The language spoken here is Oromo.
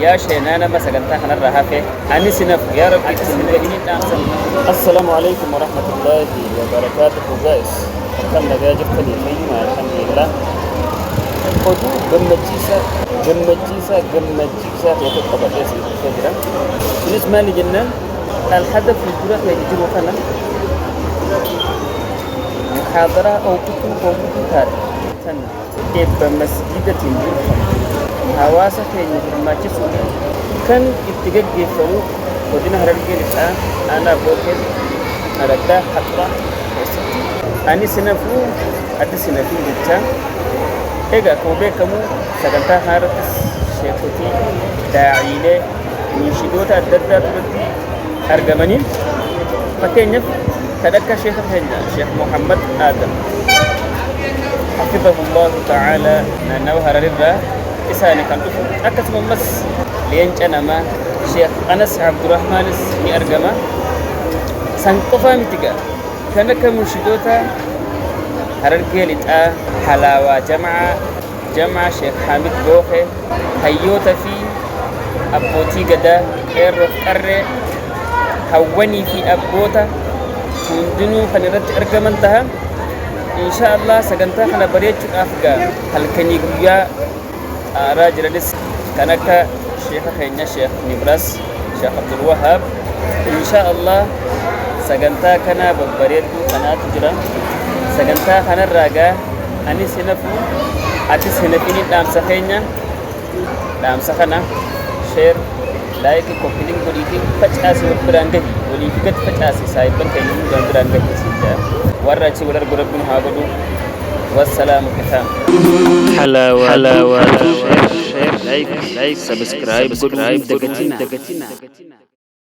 Yaa sheenaa nama sagantaa kanarraa hafe anis hin hafu yaa Rabbi itti nu gahini dhaamsa. Assalaamu alaikum warahmatullaahi wabarakaatuhu guys, akkam nagaa jirtanii? Fayyuma, alhamdulillah. Oduu gammachiisaa, gammachiisaa, gammachiisaa ta'e tokko qabadhee isin dhufee jira. Kunis maali jennaan, alhada fuuldura keenya jiru kana muhaadaraa ooqituu ooqituu taate tan eebba masjiidatiin durfamtu hawaasa keenya hirmaachisuun kan itti gaggeeffamu godina Harargee Lixaa aanaa Bookee araddaa Haxuraa keessatti ani sinafuu ati sinafin jechaa. Egaa akkuma beekamu sagantaa kana irrattis sheekotii, daa'iilee, munshidoota adda addaa irratti argamanii, fakkeenyaaf kan akka sheeka keenya Sheekh Muhammad Aadam hafidhahullahu ta'ala naannawa Hararirraa isaani kan dhufu, akkasuma ammas leenca namaa Sheekh Anas Abdurrahmaanis ni argama. San qofaa miti gaa, kan akka munshidoota Harargee Lixaa, Halaawaa Jama'aa, Jama'aa Sheekh Hamid Bookee, hayyoota fi abbootii gadaa, qeerroof qarree, hawwanii fi abboota hundinuu kan irratti argaman taha. Insha Allah sagantaa kana bareechuudhaaf gaa halkanii guyyaa xaaraa jiranis kan akka sheeka keenya Sheekh Nibras, Sheekh Abdul Wahaab. Insha Allah sagantaa kana babbareedduu kanaatu jira. Sagantaa kanarraa gaa anis hin hafu atis hin hafiniin dhaamsa keenya. Dhaamsa kana share, like, copy link godhiitii facaasi, wal biraan gahi, waliif gad facaasi, saahibban keenya hundaan biraan gahi siin jedha. Warra achi wal argu Rabbi nu haa godhu. Wassalaamu kitaam. Halawa, share, like, subscribe godhuu hin dagatinaa.